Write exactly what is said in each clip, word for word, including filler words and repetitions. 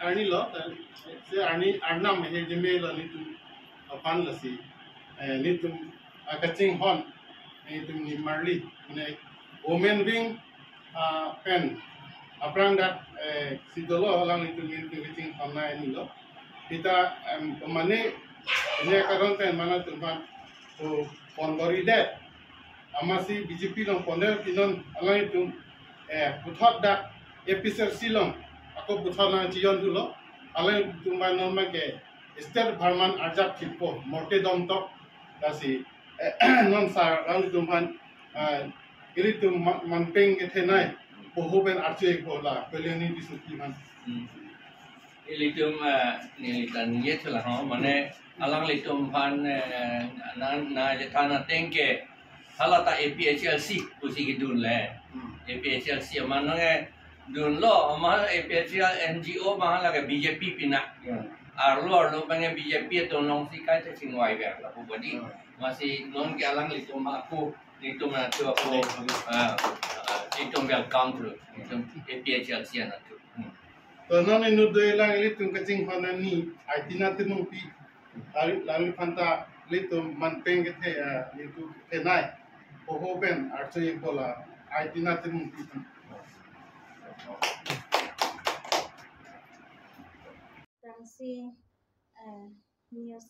Arni lo, eh, si arni arnam he jeme lo nelitum aphan lasi, eh, nelitum akachinghon, nelitum nimarli, mane women wing, ah, pen, aphrang dak, eh, si dolo alanglitum nelitum kachinghon nai ni lo. Kita, em, mane, ini akaron pen mane tum aphan, to pon bor-idet. Amatsi B J P along pon-det pinon alanglitum, eh, puthot dak A P H L C along ako puthot nang chijon thulo, alanglitum ba non ma ke state bharman arjap chipo morte dom tok. Lasi, eh, non sar alanglitum aphan, eh, ilitum ma-, manpeng kethenei poho pen archo-ikpo la Kalyani Tissopi aphan. Hmm. Ilitum, eh, neli ta ningje thulang ho, mane alanglitum aphan, eh, na, na jethan ateng ke hala ta A P H L C pusi kedun le. Hmm. A P H L C aman nang, eh, dunlo, aman A P H L N G O aman hala ke B J P pina. Hmm. Arlo arlo abang ke B J P atum alongsi kaita chingvai ver lapu badi. Hmm. Amatsi non ke alanglitum ako, nelitum anatthu ako, ah, ah, nelitum welcome to, nelitum A P H L C anatthu. Hmm. To non inut dolang ilitum kachinghon nani, Aitina Timungpi, lali, lali aphanta ilitum manpeng kethe, eh, ilitum kethenei poho pen archo-ikpo la Aitina Timungpi. Aphrangsi, eh, news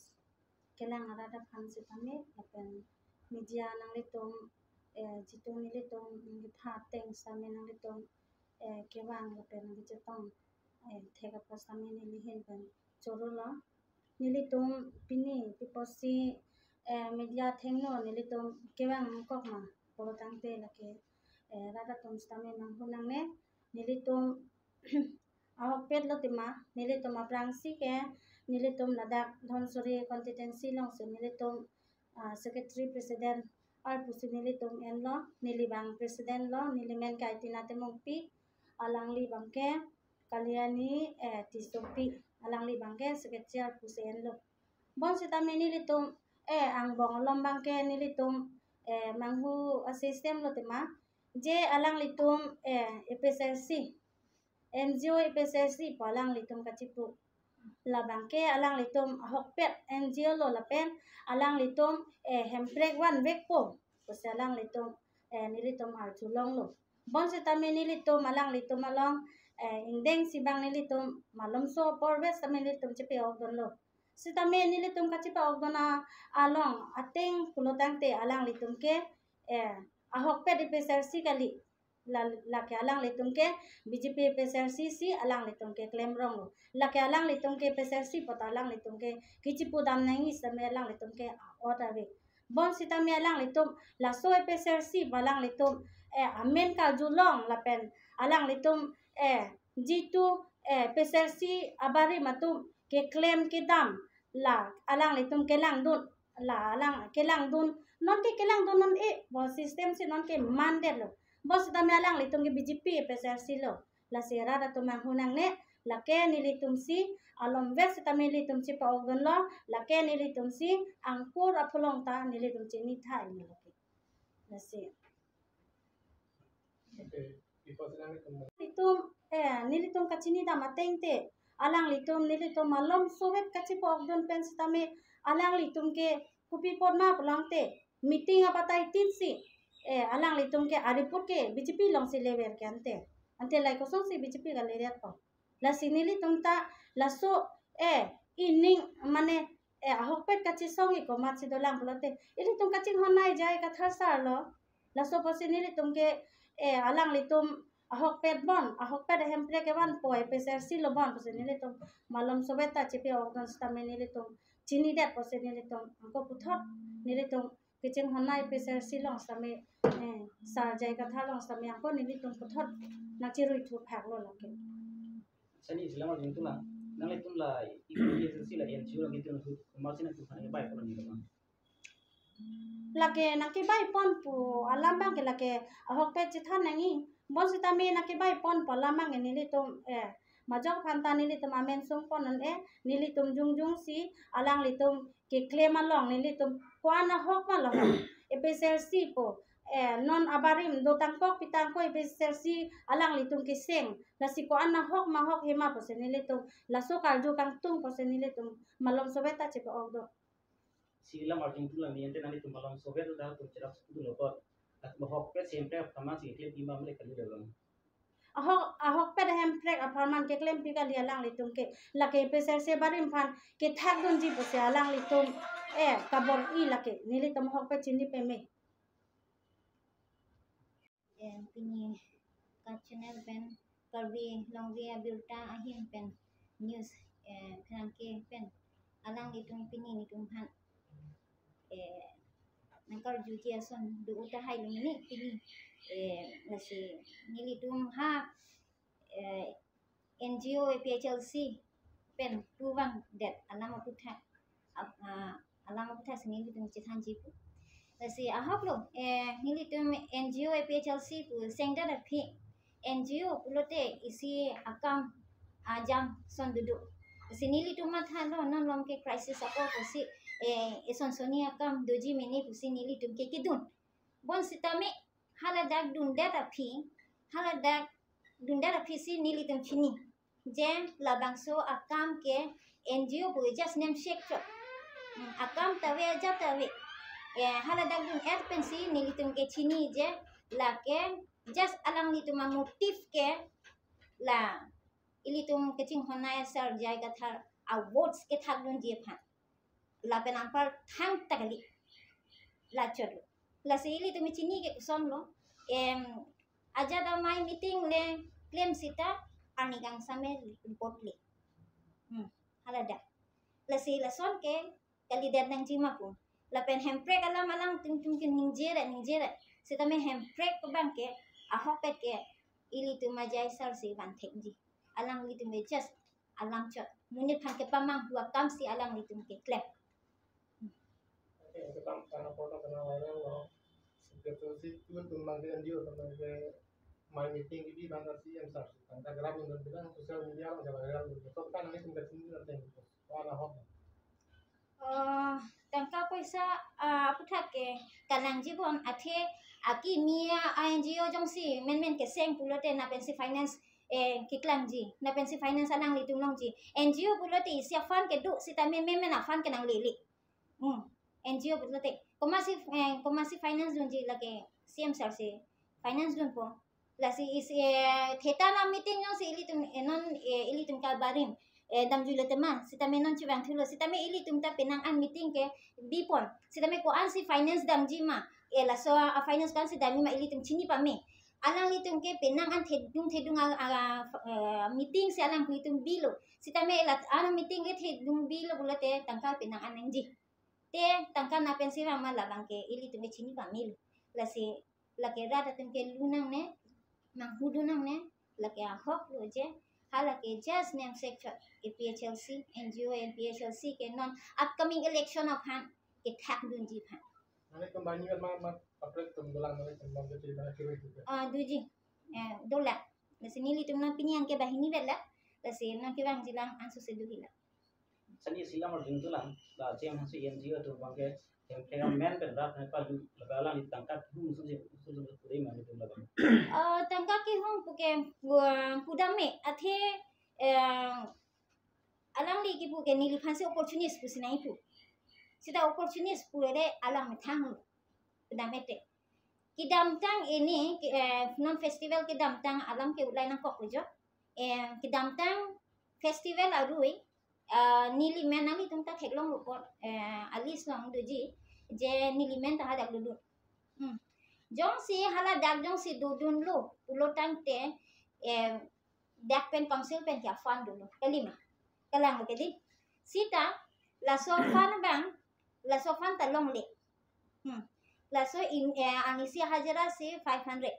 kelang arat aphan sitame, lapen media nanglitum, eh, jitu nelitum nangkethan ateng sitame nanglitum, eh, kevang lapen nangkechetong, eh, thek apot sitame neli ahin pen choro lo. Nelitum pini piposi, eh, media athengno nelitum kevang nangkok ma pulo tangte lake, eh, rat atum sitame manghu nangne, nelitum ahokpet lo tema, nelitum aphrangsi ke, nelitum ladak Dhansiri constituency alongsi nelitum, ah, secretary president arpu si nelitum enlo, neli abang president lo, neli amen ke Aitina Timungpi, alangli abang ke Kalyani, eh, Tissopi, alangli abang ke secretary arpu si enlo. Bonsitame nelitum, eh, angbong along abang ke nelitum, eh, manghu a-system lo tema, je alanglitum, eh, A P H L C, N G O A P H L C pu alanglitum kachipu. Labang ke alanglitum ahokpet N G O lo lapen alanglitum, eh, hemprek vanvekpo pusi alanglitum, eh, nelitum arjulonglo. Bonsitame nelitum alanglitum along, eh, ingdeng si abang nelitum malomso apor vet sitame nelitum chepa-okdunlo. Sitame nelitum kachepa-okdun a-, along ateng pulo tangte alanglitum ke, eh, ahokpet A P H L C kali. La, lake alanglitum ke B J P A P H L C si alanglitum keklem ronglo. Lake alanglitum ke A P H L C pu ta alanglitum ke kechepu dam nangji sitame alanglitum ke a-ot ave. Bonsitame alanglitum laso A P H L C pu alanglitum, eh, amen karjulong lapen alanglitum, eh, jitu, eh, A P H L C abarim atum keklem kedam la alanglitum kelangdun, la alang kelangdun, non ke kelangdun non-e, bo system si non ke mandetlo. Bonsitame alanglitum ke B J P A P H L C lo. Lasi rat atum manghu nangne, lake nelitum si alomvet sitame nelitum chepa-okdunlo, lake nelitum si angkur apholong ta nelitum chini thai ni lake. Lasi. Okay. Itum, eh, nelitum kachini dam ateng te, alanglitum, nelitum malomso vet kachepa-okdun pen sitame, alanglitum ke kopi apot ma pulo tangte, meeting apatai tin si, eh, alanglitum ke a-report ke B J P alongsi lever ke ante. Ante lahai kosonsi B J P kalever po. Lasi nelitum ta laso, eh, ining mane, eh, ahokpet kachesong-ik komatsi dolang pulote, ilitum kachinghon nai J I Kathar sar lo. Laso apotsi nelitum ke, eh, alanglitum ahokpet bon, ahokpet hemprek kevanpo A P H L C lo bon pusi nelitum malomso vet ta chepa-okdun sitame nelitum chinidet pusi nelitum ako puthot nelitum kachinghon nai A P H L C along sitame, eh, sar J I Kathar along sitame ako nelitum puthot nangcherui thuphaklo lake. Sani silang arjun tuna. Nanglitum la A P H L C la N G O la gitu na tu. Masih na tu kan bai pon ni ma. Lake nangkebai pon pu alam abang ke lake ahokpet chethan nangji. Bonsitame nangkebai pon pu alam abang ke nelitum, eh, majok aphanta nelitum amen sung pon non, eh, nelitum jongjong si alanglitum keklem along nelitum ko-an ahok ma lo. A P H L C pu Eh, non abarim do tangkok pitangkok A P H L C alanglitum keseng. Lasi ko-an ahok ma ahok hema pusi nelitum laso karju kangtung pusi nelitum malom sobe ta chepa-ok do. Si lam arjung tu lang ni ante nangtum malom sobe ta tum cherak suku lo ko. At bahok pe sempre apharman si klem pima mele kali dalam. Ahok, ahokpet ahemprek apharman keklempi kali alanglitum ke. Lake A P H L C abarim aphan kethakdunji pusi alanglitum, eh, kabor-i lake. Nelitum ahokpet chini peme. Eh, pini ka channel pen Karbi Longri Abirta ahin pen news, eh, pherangke pen alanglitum pini nelitum aphan, eh, nangkarjuji ason do tahai lo mini pini, eh, lasi nelitum ha, eh, N G O A P H L C pen pu vangdet alam aputhak, ap-, ah, alam aputhak si nelitum chethanji pu. Lasi ahok lo, eh, nelitum N G O A P H L C pu sengdet aphi N G O pulote isi akam ajam ason dodo. Lasi nelitum matha lo non lom ke crisis ako pusi, eh, eson soni akam doji mene pusi nelitum ke kedun. Bonsitame haladak dundet aphi, haladak dundet aphi si nelitum chini. Je labangso akam ke N G O pu just name shek chot. Hmm, akam ta ave, ajat ta ave. Eh, haladak dun-et pensi nelitum ke chini je lake just alanglitum amotive ke la ilitum kachinghon asar J I Kathar a votes kethakdunji aphan. Lapen anpar thangta kali. La chot lo. Lasi ilitum chini ke koson lo. Em, ajat amei meeting le klem sita arni kangsam me report le. Hmm, haladak. Lasi lason ke kalidet nangji ma pu. Lapen hemprek alam alangtum tum ke ningje ra, ningje ra. Sitame hemprek abang ke ahokpet ke ilitum ajai sar si van thekji. Alanglitum ke just alam chot. Monit aphan kepamanghu akam si alanglitum keklem. Oke, itu kan karena foto kena viral lo. Betul sih, itu tumbang ke N G O, tumbang ke my meeting ini bangsa C M sar. Tangka geram itu bilang sosial media lo, jangan viral. Betul kan, ini tinggal sini nanti. Wala hok. Eh, tangka poisa, ah, aputhak ke kanangji bon athe akimi a N G O jongsi menmen keseng pulote na pensi finance, eh, keklangji, na pensi finance alanglitum longji. N G O pulote isi a-fund kedo sitame menmen a-fund kenanglele. Hmm. N G O pulote komatsi, eh, komatsi finance dunji lake C M sar si finance dunpo. Lasi isi, eh, theta na meeting jongsi ilitum, eh, non, eh, ilitum kabarim, eh, damjuilo tema, sitame non chevangthulo, sitame ilitum ta penang an meeting ke bipon, sitame ko-ansi finance damji ma, eh, laso a-finance ko-ansi damji ma ilitum chini pame. Alanglitum ke penang an thedung thedung a, a, eh, meeting si alanglitum bilo, sitame la an meeting ke thedung bilo pulote tangka penang an nangji. Te tangka na pensi vang ma labang ke ilitum ke chini pamelo. Lasi lake rat atum ke lu nangne, manghu dun nangne, lake ahok lo je, halake just name shek chot A P H L C, N G O A P H L C ke non upcoming election aphan kethakdunji aphan. Mane kembali ma ma paprek tum dolang mane kembali ke tidak kiri gitu. Ah, doji. Eh, dolang. Lasi nelitum non pini an ke banghini vet la. Lasi non kevangji lang anso si do hila. Sani silam arjung tu lang, la C M hasi N G O atum abang ke, yang kaya men pen rat ne palu, laga lang di tangka hum susi, susi puri mani tu laga. Eh, tangka kehum pu ke, gua, pudam me, athe, eh, alangli kepu ke neliphan si opportunist pusi nangpu. Sita opportunist pu le alang methang lo. Pudam me te. Kedamtang ini, ke, eh, non festival kedamtang alam ke ulai nangkok lo jo. Eh, kedamtang festival arui, eh, neli men nanglitum ta theklong lo apot, eh, a-list along doji, je neli men ta hadak dodun. Hmm. Jongsi haladak jongsi dodunlo pulo tangte, eh, dak pen council pen ke a-fund dolo. Kali ma? Kalang lo ke dei. Sita, laso fund abang, laso fund ta longle. Hmm. Laso in, eh, arnisi hajira si five hundred.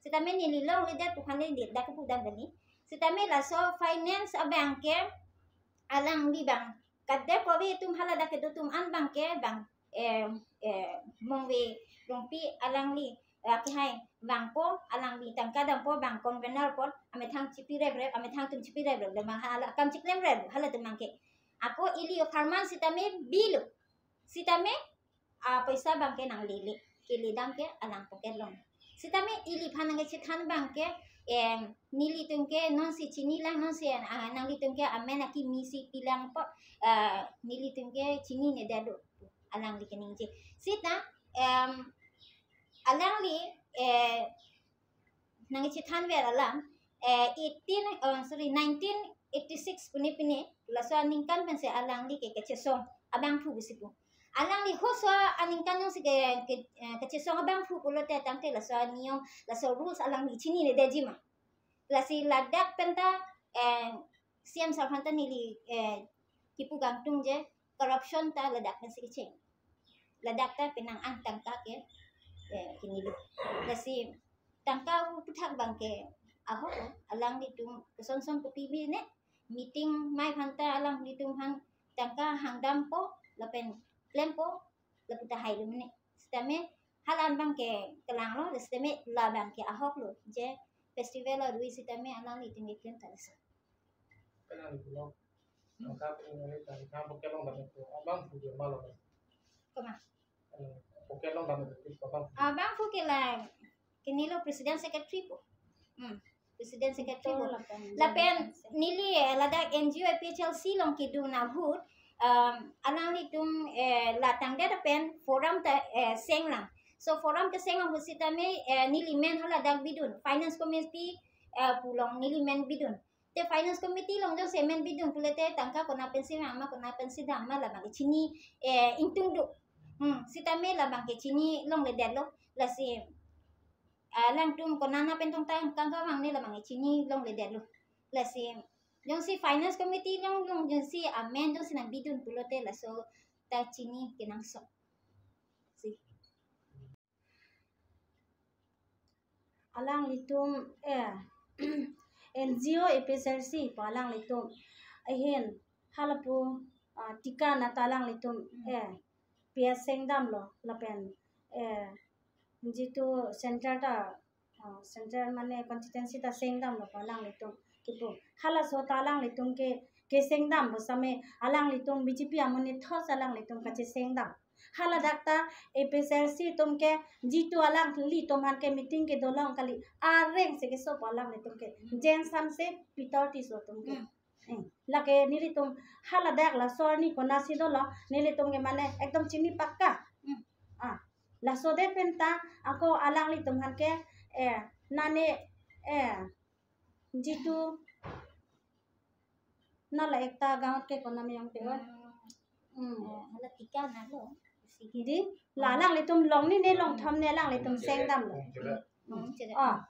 Sitame neli longledet pu aphan le dak pudam kali. Sitame laso finance abang ke alangli abang. Kade kove atum haladak kedo atum an abang ke abang, eh, eh, Mongve Rongpi alangli, eh, kehai vangpo, alangli tangka dampo, abang convener apot, amethang chipi reprep, amethang atum chipi reprep, abang hala akam chiklem rep, halatum abang ke. Ako ili apharman sitame bilo. Sitame, ah, paisa abang ke nanglele. keledam ke alang pocket along. Sitame iliphan nangkachethan abang ke, em, nelitum ke nonsi chinilang, nonsi, ah, nanglitum ke amen akimi si pilangpo, ah, nelitum ke chininedetlo, alangli keningje. Sita, em, alangli, eh, nangkachethanver alam, eh, eighteen, oh, sorry, nineteen eighty-six pune pine, laso aningkan pensi alangli ke kachesong abangphu pusi pu. Alangli halaso aningkan jongsi ke, ke, eh, kachesong abangphu pulote tangte laso aniyom, laso rules alangli chininedetji ma. Lasi ladak penta, eh, C M sir aphanta neli, eh, kipu kangtung je, corruption ta ladak pensi kecheng. Ladak ta penang an tangka ke, eh, kinilo. Lasi tangka aphuthak abang ke ahok lo, alanglitum kosonson kopi bi ne, meeting mai aphanta alanglitum aphan tangka hangdampo, lapen klempo, lapu ta hailo mene. Sitame hala abang ke kelanglo, sitame la abang ke ahok lo, je festival arui sitame alanglitum keklem ta laso. Kenang pulo. Tangka pulo ni tangka pocket along dam itu. Abangphu dia malo. Koma. Eh, pocket along dam itu abangphu. Abangphu ke la, kenilo president secretary po. Hmm. President secretary po. Lapen neli, eh, ladak N G O A P H L C along kedun ahut, um, alanglitum, eh, la tangdet pen forum ta, eh, senglang. So forum keseng ahut sitame, eh, neli men haladak bidun. Finance committee, eh, pu along neli men bidun. Te finance committee along jongsi men bidun pulote tangka kona pensi vang ma, kona pensi dam ma, labang ke chini, eh, ingtung do. Hmm, sitame labang ke chini longledetlo. Lasi, ah, alangtum kona na pen tong tangka vang ne labang ke chini longledetlo. Lasi, jongsi finance committee along, along jongsi amen jongsi nangbidun pulote laso ta chini kenangsot. Si. Alanglitum, eh, N G O A P H L C pu alanglitum ahin halapu, ah, tika nata alanglitum, eh, P S sengdamlo lapen, eh, jitu center ta, ah, center mane constituency ta sengdamlo pu alanglitum kipu. Halaso ta alanglitum ke, kesengdam pu sitame alanglitum B J P amonit thos alanglitum kachesengdam. Haladak ta A P H L C atum ke jitu alanglitum aphan ke meeting kedo along kali areng si keso pu alanglitum ke. Jen Samse Pitor Tisso atum ke. Hmm. Hmm. Lake nelitum haladak laso arni konatsi dolo, nelitum ke mane ekdom chini pakka. Hmm. Ah, laso det penta ako alanglitum aphan ke, eh, nane, eh, jitu nala ekta gaon ke konam yang tewan. Hmm. Hmm. Eh, hala tika nalo. Sige. Di, la alanglitum longnine longthom ne alanglitum sengdamlo. Hmm, chere. Ah.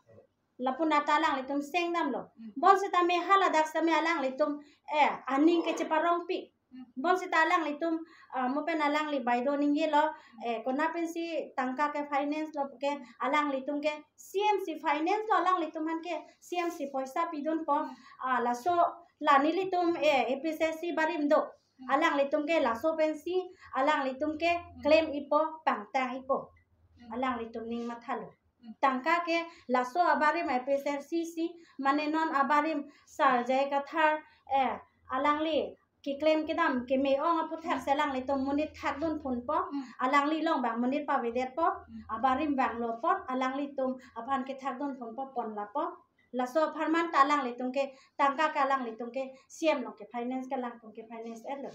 Lapu nata alanglitum sengdamlo. Hmm. Bonsitame haladak sitame alanglitum, eh, aning ke cheparongpi. Hmm. Bonsita alanglitum, ah, mo pen alangli baido ningjelo, eh, kona pensi tangka ke finance lo ke alanglitum ke C M si finance lo alanglitum aphan ke C M si poisa pidunpo. Hmm. Ah, laso la nelitum, eh, A P H L C barim do. Hmm. Alanglitum ke laso pensi, alanglitum ke Hmm. claim ipo, pangtang ipo. Hmm. Alanglitum ning mathalo. Hmm. Tangka ke laso abarim A P H L C si, mane non abarim Sir J I Kathar, eh, alangli keklem kedam keme-ong aphuthak Hmm. si alanglitum monit thakdunphunpo, Hmm. alangli along abang monit pavedetpo, Hmm. abarim vanglo apot, alanglitum aphan kethakdunphunpo pon lapo. Laso apharman ta alanglitum ke tangka ke alanglitum ke C M along ke finance ke alangtum ke finance-etlo.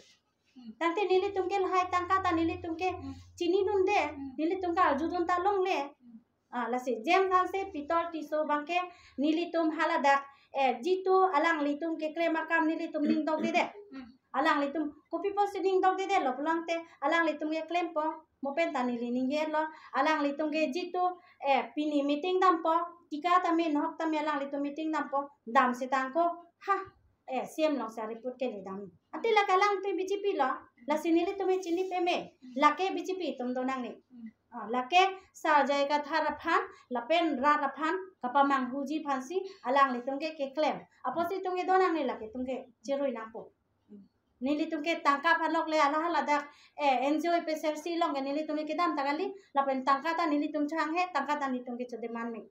Hmm. Tangte nelitum ke lahai tangka ta nelitum ke Hmm. chinidunde, Hmm. nelitum ke arjudun ta longle. Hmm. Ah, lasi Jen Samse Pitor Tisso abang ke nelitum haladak, eh, jitu alanglitum keklem akam nelitum ning dokdedet. Hmm. Alanglitum kopi pusi ning dokdedetlo pulote alanglitum keklempo. Mo pen ta neli ningjelo, alanglitum ke jitu, eh, pini meeting dampo, tika tame, nahok tame alanglitum meeting dampo, dam setang ko, ha, eh, C M along si report keledam. Ante lake alangtum B J P lo, lasi nelitum chini peme, lake B J P atum do nangne. Hmm. Ah, lake Sir J I Kathar aphan, lapen rat aphan, kapamanghuji aphansi, alanglitum ke keklem. Apotsi itum ke do nangne, lake itum ke cherui nangpo. Nelitum ke tangka aphan lok le hala haladak, eh, N G O A P H L C along ke nelitum ke kedam ta kali, lapen tangka ta nelitum chehanghe, tangka ta nelitum ke chodemand me.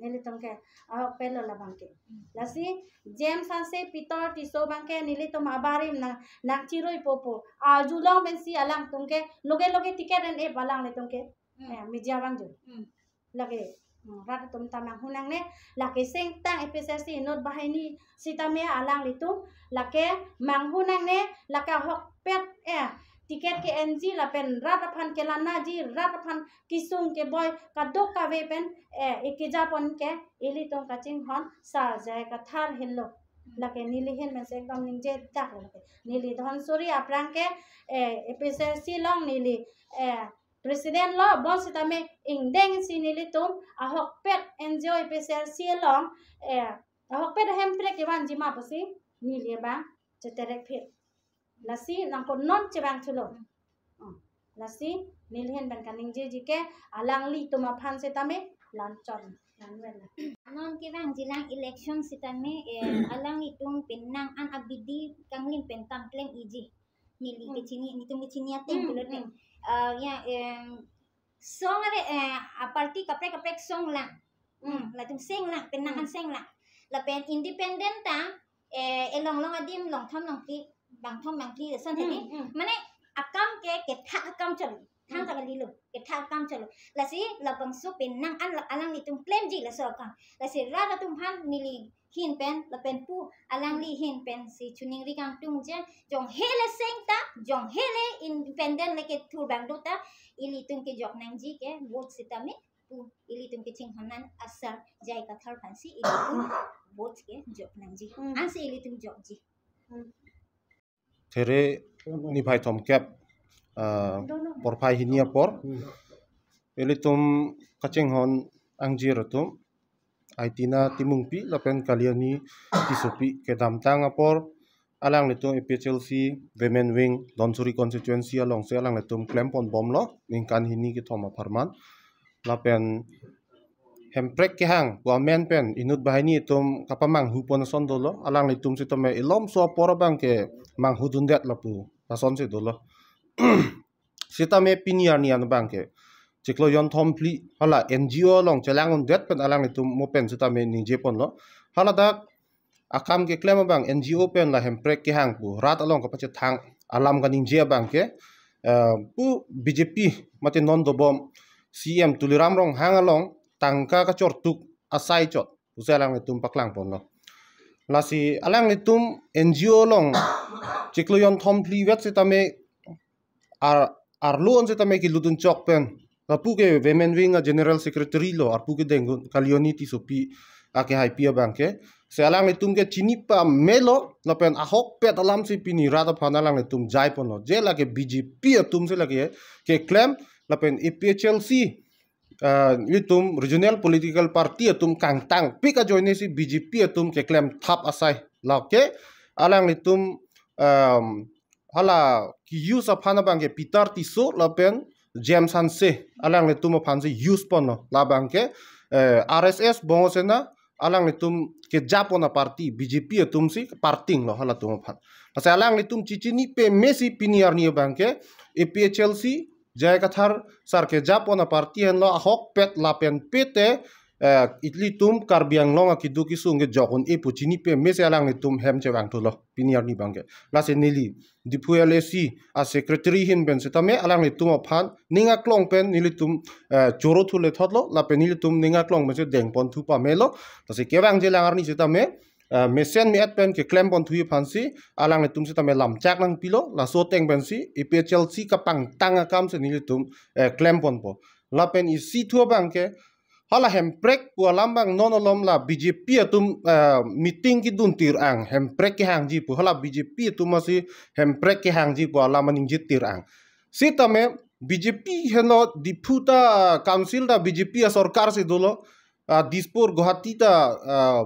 Nelitum ke, ah, pelo labang ke. Lasi, Jen Samse Pitor Tisso abang ke nelitum abarim nang, nangchiruipo pu. Arjulong pensi alangtum ke, loge loge ticket en-e pu alanglitum ke. Hmm. Eh, media abang jo. Hmm. Lake, hmm, rat atum ta manghu nangne, lake sengtang A P H L C inut banghini sitame alanglitum, lake manghu nangne, lake ahokpet, eh, ticket ke-enji lapen rat aphan kelanaji, rat aphan kesung keboi, kadokave pen, eh, ikejapon ke, ilitum kachinghon Sar J I Kathar henlo. Lake neli ahin pensi ekdom ningjedak lake. Neli Dhansiri aphrang ke, eh, A P H L C along neli, eh, president lo, bonsitame ingdeng si nelitum ahokpet N G O A P H L C along, eh, ahokpet hemprek kevanji ma pusi neli abang cheterek phit. Lasi nangkok non chevang chulo. Hmm. Lasi neli ahin pen kaningjeji ke alanglitum aphan sitame lanchon, lanwen. Non kevangjilang election sitame, eh, alanglitum penang an abidi kanglim pen kam klem-iji. Neli Hmm. kechini, nelitum kechini ateng Hmm, pulote. Hmm. Ah, ya, em, song are, eh, a party kaprek kaprek song lang. Hmm, Hmm. latum seng lang, penang an Hmm. seng lang. Lapen independent ta, eh, elong long adim longthom longphli, bangthom bangphli, lason Hmm, tadi. Hmm. Mane akam ke, kethak akam cholo. Thang Hmm. ta kalilo, kethak akam cholo. Lasi labangso penang an la-, alanglitum klemji laso akam. Lasi rat atum aphan neli ahin pen, lapen pu alangli ahin pensi choningri kangtung je, jong hele sengtang, jong hele independent lake thur bang do ta, ilitum kejok nangji ke vote sitame, pu ilitum kachinghon an Sar J I Kathar aphansi ilitum vote kejok nangji. Hmm. Ansi ilitum jokji. Hmm. There niphai thomkep, ah, porphai hini apor. Hmm. Ilitum kachinghon angjir atum, Aitina Timungpi lapen Kaliani Tissopi kedamtang apor, alanglitum A P H L C Women Wing Dhansiri constituency alongsi alanglitum klempon bomlo, ningkan hini kethom apharman. Lapen hemprek kehang pu amen pen inut banghini atum kapamanghu pon ason dolo, alanglitum sitame ilomso apor abang ke manghu dundet lapu asonsi dolo. Sitame pini arni an abang ke chiklo jonthom phli hala N G O along chelang undet pen alanglitum mo pen sitame ningje ponlo. Haladak akam keklem abang N G O pen la hemprek kehang pu rat along kapachethang alam kaningje abang ke, eh, pu B J P mate non dobom C M Tuliram Ronghang along tangka kachortuk asai chot pusi alanglitum paklang ponlo. Lasi alanglitum N G O along chiklo jonthom phli vet sitame ar, arlo an sitame kelutdun chok pen, lapu ke Women Wing a General Secretary lo, arpu kedengdun Kaliani Tissopi akehaipi abang ke. Si alanglitum ke chini pamelo, lapen ahokpet alamsi pini rat aphan alanglitum jai ponlo. Je lake B J P atumsi lake keklem, lapen A P H L C, ah, ilitum regional political party atum kangtangpik ajoinesi B J P atum keklem thap asai. Lake alanglitum, um, hala ke-use aphan abang ke Peter Tisso lapen James Hanse alanglitum aphansi use ponlo. Labang ke, eh, R S S Bongo Sena alanglitum kejapon a party, B J P atumsi parting lo halatum aphan. Lasi alanglitum chechini pamesi pini arni abang ke A P H L C J I Kathar sar kejapon a party henlo, ahokpet lapen pete, eh, ilitum Karbi Anglong akeduk kesung kejok un-e pu chini pamesi alanglitum hem chevangthulo pini arni abang ke. Lasi neli Diphu L A C a secretary ahin pen sitame alanglitum aphan ning aklong pen nelitum, eh, choro thule thotlo, lapen nelitum ning aklong pensi dengponthu pamelo. Lasi kevangjilang arni sitame, eh, mesen me-et pen keklemponthu aphansi alanglitum sitame lamchak nangpilo, laso ateng pensi A P H L C kapangtang akamsi nelitum, eh, klemponpo. Lapen isi thu abang ke, hala hemprek pu alam abang non alom la B J P atum, eh, meeting kedun tir-ang, hemprek kehangji pu, hala B J P atum asi hemprek kehangji pu alam aningje tir-ang. Sitame B J P henlo Diphu ta council ta B J P a sorkar si dolo, ah, Dispur Guwahati ta, ah,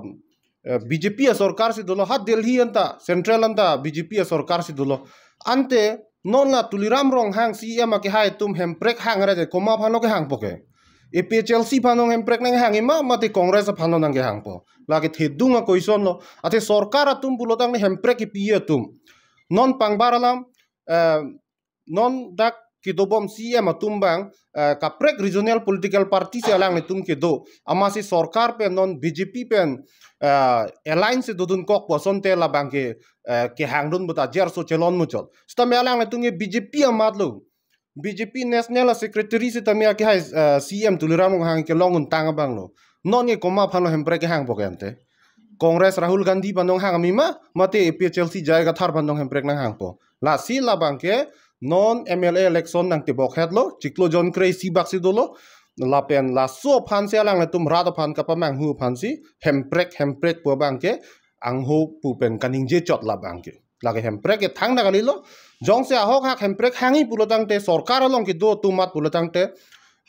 eh, B J P a sorkar si dolo, ha Delhi anta, central anta B J P a sorkar si dolo. Ante non la Tuliram Ronghang C M akehai atum hemprek hang ra je komat aphanlo kehangpo ke? A P H L C aphanlo hemprek nanghang-e ma, mate Congress aphanlo nangkehangpo? Lake thedung a question lo. Athe sorkar atum pulotangte hemprek kepi atum. Non pangbar alam, eh, non dak kedobom C M atum abang, eh, kaprek regional political party si alanglitum kedo. Amatsi sorkar pen non B J P pen, eh, alliance si dodunkok pu asonte labang ke, eh, kehangdun buta jer so chelon muchot. Sitame alanglitum ke B J P amat lo. B J P National Secretary sitame akehai, eh, C M Tuliram Ronghang kelong untang abang lo. Non ke komat aphan lo hemprek kehang po ke ante? Congress Rahul Gandhi aphan nonghang ami ma, mate A P H L C J I Kathar aphan nonghemprek nanghang po? Lasi labang ke non M L A election nangtebok het lo, chiklo jon kre-isi bak si dolo. Lapen laso aphan si alanglitum rat aphan kapamanghu aphan si hemprek hemprek pu abang ke angho pu pen kaningje chot labang ke. Lake hemprek ke thangta kalilo. Jongsi ahok hak hemprek hangji pulo tangte, sorkar along kedo atum amat pulo tangte,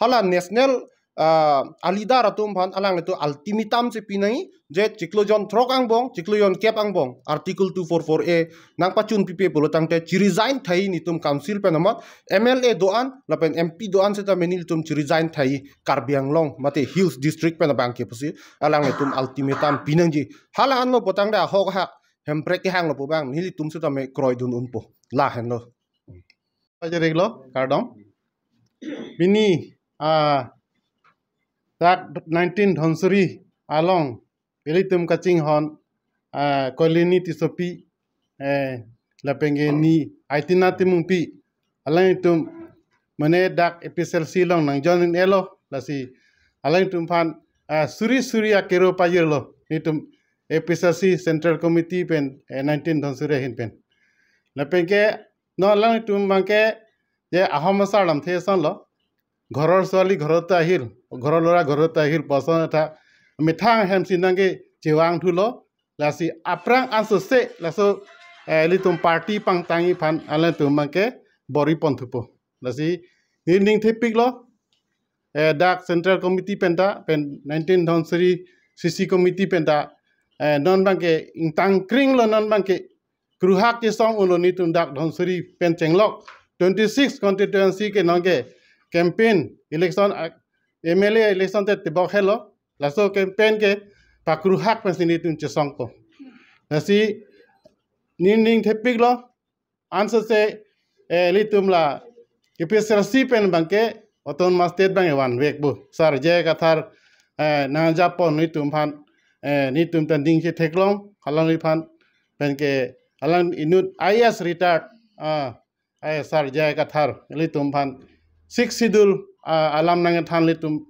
hala national, ah, a-leader atum aphan alanglitum ultimatum si pinangji, je chiklo jon throk angbong, chiklo jon kep angbong, Article two four four A nangpachun pipe pulo tangte, chi-resign tha-i netum council pen amat, M L A do-an lapen M P do-an sitame netum chi-resign tha-i Karbi Anglong mate Hills District pen abang ke pusi alanglitum ultimatum pinangji. Hala anlo pu tangte ahok hak hemprek kehang lo pu abang nelitum sitame kroidun unpo. Lahenlo. Pajirlo, kardom. Pini, ah, dak nineteen Dhansiri along ilitum kachinghon, ah, Kolini Tissopi, eh, lapen ke ni Aitina Timungpi, alanglitum mane dak A P H L C along nang join un-elo, lasi alanglitum aphan, ah, suri suri akero pajirlo netum A P H L C Central Committee pen, eh, nineteen Dhansiri ahin pen. Lapen ke non alanglitum abang ke je ahom asar lamthe ason lo, ঘৰৰ ছোৱালী ঘৰতে আহিল, ঘৰৰ ল'ৰা ঘৰতে Ahil pu ason ta methang hem si nangkechevang thulo, lasi aphrang ansose laso, eh, ilitum party pangtangji aphan alanglitum abang ke bor-i pon thupo. Lasi nening thepik lo, eh, dak Central Committee penta, pen nineteen Dhansiri C C Committee penta, eh, non abang ke ingtang kring lo, non abang ke kruhak kesong unlo netum dak Dhansiri pen chenglok twenty six constituency ke non ke campaign election, ah, M L A election te tebok helo, laso campaign ke pakruhak pensi netum chesongpo. Lasi nening thepik lo, ansose, eh, ilitum la A P H L C pen abang ke Autonomous State abang ke vanvek pu. Sar J I Kathar, eh, nangjapo netum aphan, eh, netum ta dingsi theklong, alangliphan pen ke alang inut I A S retired, ah, eh, Sar J I Kathar, ilitum aphan Sixth Schedule, ah, alam nangthan ilitum,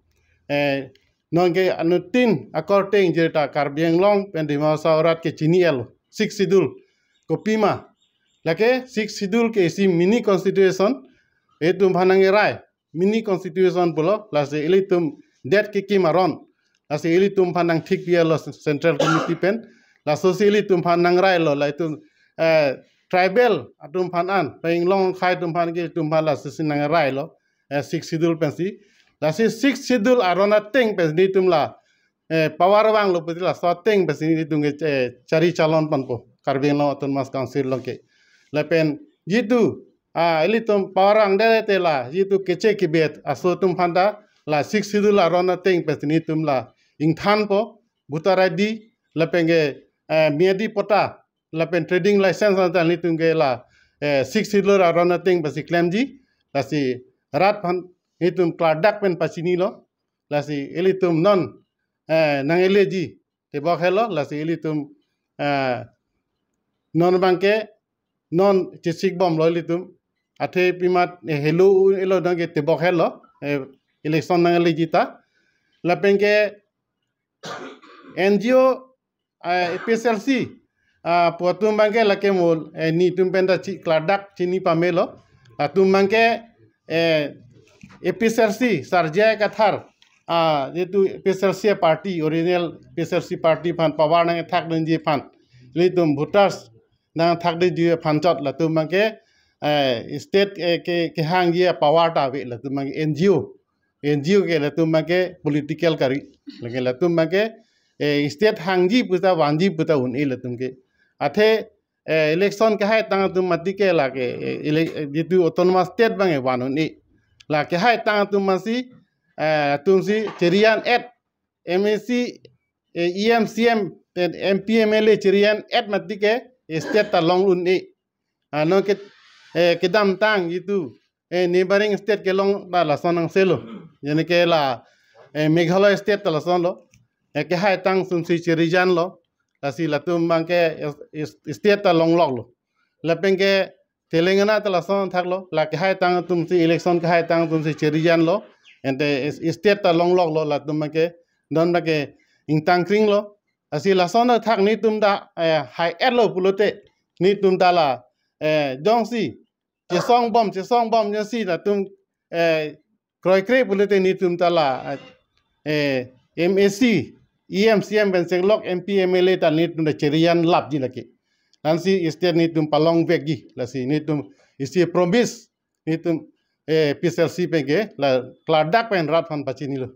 eh, non ke anuttin akorte ingjir ta Karbi Anglong pen Dima Hasao arat ke chini-elo Sixth Schedule kopima. Lake Sixth Schedule ke isi mini constitution, itum aphan nangrai mini constitution pulo, lasi ilitum det kekim aron, lasi ilitum aphan nangthik pi-elo Central Committee pen, lasosi ilitum aphan nangrailo, la itum, eh, tribal atum aphan an, penglong khai atum aphan ke itum aphan lasosi nangrailo, eh, Sixth Schedule pensi. Lasi Sixth Schedule aron ateng pensi netum la, eh, power vanglo pusi laso ateng pensi netum ke, eh, chari chalon ponpo Karbi Anglong Autonomous Council along ke. Lapen jitu, ah, ilitum power vangdet te la jitu keche kebet aso atum aphan ta la Sixth Schedule aron ateng pensi netum la ingthanpo, voter I D lapen ke, eh, miyadi patta lapen trading license anta netum ke la, eh, Sixth Schedule aron ateng pensi klemji, lasi rat aphan netum klardak pen pachinilo, lasi ilitum non, eh, nang-eleji tebok helo, lasi ilitum, eh, non abang ke non chesik bomlo ilitum, athe pimat, eh, helo elo abang ke tebok helo, eh, election nang-eleji ta, lapen ke N G O, eh, A P H L C, ah, pu atum abang ke lake mo, eh, netum pen ta chi klardak chini pamelo. Latum abang ke, eh, A P H L C, Sar J I Kathar, ah, jitu A P H L C party, original A P H L C party aphan power nangthakdunji aphan, ilitum voters nangthakdunji aphan chot latum abang ke, eh, state, eh, ke, kehangji power ta ave latum abang ke N G O. N G O ke latum abang ke political kari. Lake latum abang ke, eh, state hangji pu ta vanji pu ta un-e latum ke. Athe, eh, election kehaitang atum mati ke lake, eh, ele-, eh, jitu Autonomous State abang ke van un-e. La kehaitang atum masi, eh, atum si cherian et M A C, eh, E M, C M, then M P, M L A cherian et mati ke, eh, state ta long un-e. Ano ke, eh, kedamtang jitu, eh, neighboring state kelong ta lason angselo. Jene ke la, eh, Meghalaya state ta lasonlo. Eh, kehaitang sumsi cherijanlo. Lasi latum abang ke is-, is-, state ta longloklo. Lapen ke Telangana ta lason thaklo, la kehai tang atum si, election kehai tang atum si cherijan lo, ante is-, state ta longlok lo, latum ke, don ke ingtang kring lo. Lasi lason athak netum ta, eh, hai-et lo pulote, netum ta la, eh, jongsi, chesong bom, chesong bom jongsi latum, eh, kroikre pulote netum ta la, eh, M A C, E M, C M pen seklok M P, M L A ta netum ta cherijan lapji lake. Lasi state netum palongvekji, lasi netum isi promise, netum, eh, P S L C pen ke, la klardak pen rat aphan pachinilo.